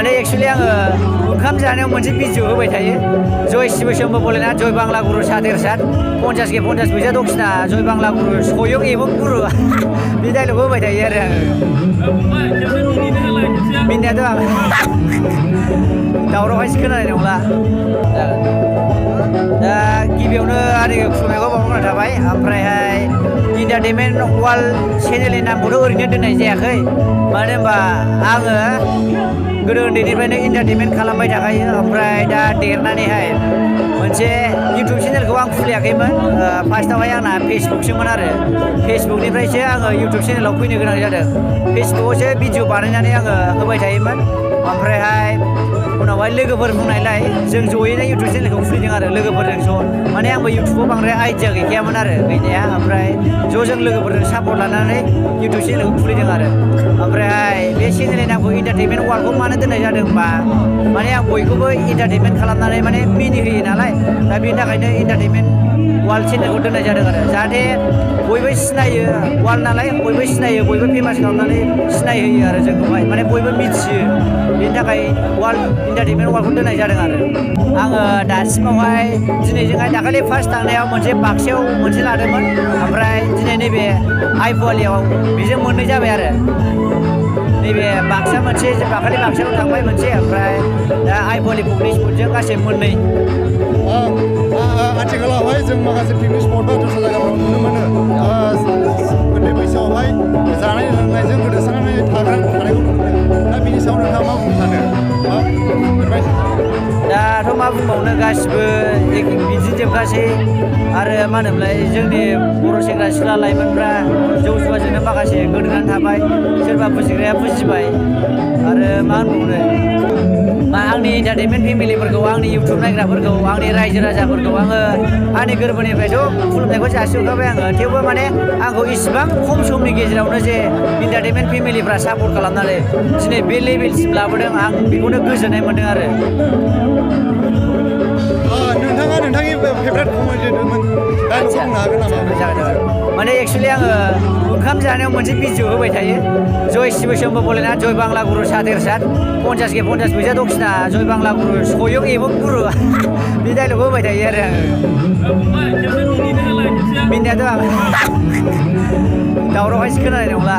माने एक्सुवेलि आङो ओंखाम जानायाव मोनसे भिडिअ होबाय थायो जय शिव शम्भ भोलेनाथ जय बांला गुरु साधेर साथ 50 के 50 फैसा दक्षिणा जय बांला गुरु सयं एवं गुरु बे डायलग होबाय थायो आरो आङो मिनियाथ' आं दावरावहायसो खोनानाय नंला दा गिबियावनो आंनि खुलुमनायखौ बावहरनाय थाबाय ओमफ्रायहाय इन्टारटेनमेन्ट वार्ल्ड चेनेलनि नामखौथ' ओरैनो दोननाय जायाखै मानो होनबा आङो गोदो उन्दैनिफ्रायनो इन्टारटेनमेन्ट खालामबाय थाखायो ओमफ्राय दा देरनानैहाय मोनसे इउटुब चेनेलखौ आं खुलियाखैमोन फार्स्टआवहाय आंना फेसबुकसोमोन आरो फेसबुकनिफ्रायसो आङो इउटुब चेनेलाव फैनो गोनां जादों फेसबुकआवसो भिडिअ बानायनानै आङो होबाय थायोमोन ओमफ्रायहाय उनावहाय लोगोफोर बुंनायलाय जों ज'यैनो इउटुब चेनेलखौ खुलिदों आरो लोगोफोरजों ज' माने आंबो इउटुबाव बांद्राय आइडिया गैखायामोन आरो गैनाया ओमफ्राय ज' जों लोगोफोरजों सापर्ट लानानै इउटुब चेनेलखौ खुलिदों आरो ओमफ्रायहाय बे चेनेलनि नामखौ इन्टारटेनमेन्ट वार्ल्डखौ मानो दोननाय जादों होनबा माने आं बयखौबो इन्टारटेनमेन्ट खालामनानै माने मिनिहोयो नालाय दा बेनि थाखायनो इन्टारटेनमेन्ट वार्ल्ड चेनेलखौ दोननाय जादों आरो जाहाथे बयबो सिनायो वार्ल्ड नालाय बयबो सिनायो बयबो फेमास खालामनानै सिनायहोयो आरो जोंखौहाय माने बयबो मिथियो बेनि थाखाय वार्ल्ड इन्टारटेनमेन्ट वार्ल्डखौ दोननाय जादों आरो आङो दासिमावहाय दिनैजोंहाय दाखालि फार्स्ट थांनायाव मोनसे बाक्सायाव मोनसे लादोंमोन ओमफ्राय दिनै नैबे आइपुवालियाव बेजों मोननै जाबाय आरो नैबे बाक्सा मोनसे दाखालि बाक्सायाव थांबाय मोनसे ओमफ्राय दा आइपुवालि पिकनिक स्पटजों गासै मोननै आथिखालावहाय जों माखासे पिकनिक स्पट बा दस्रा जायगाफ्राव नुनो मोनो उन्दै बैसोआवहाय जानाय लोंनायजों गोदोसोनानै थानायखौ नुनो मोनो दा बिनि सायाव नोंथाङा मा बुंनो सानो दाथ' मा बुंबावनो गासिबो बिदि जोबखासै आरो मा होनोमोनलाय जोंनि बर' सेंग्रा सिख्ला लाइमोनफ्रा जौ जुवाजोंनो माखासे गोदोनानै थाबाय सोरबा बुजिग्राया बुजिबाय आरो मा होनबावनो मा आंनि इन्टारटेनमेन्ट फेमिलिफोरखौ आंनि इउटुब नायग्राफोरखौ आंनि रायजो राजाफोरखौ आङो आंनि गोरबोनिफ्रायथ' खुलुमनायखौ जासिहरखाबाय आङो थेवबो माने आंखौ इसिबां खम समनि गेजेरावनो जे इन्टारटेनमेन्ट फेमिलिफ्रा सापर्ट खालामनानै दिनै बे लेभेलसिम लाबोदों आं बेखौनो गोजोननाय मोन्दों आरो नोंथाङा नोंथांनि फेभरेट कमेडिमोन दा बुंनो हागोन नामा माने एक्सुवेलि आङो ओंखाम जानायाव मोनसे भिडिअ होबाय थायो जय शिव शम्भ भोलेनाथ जय बांला गुरु साधेर साथ 50 के 50 फैसा दक्षिणा जय बांला गुरु सयं एवं गुरु बे डायलग होबाय थायो आरो आङो मिनियाथ' आं दावरावहायसो खोनानाय नंला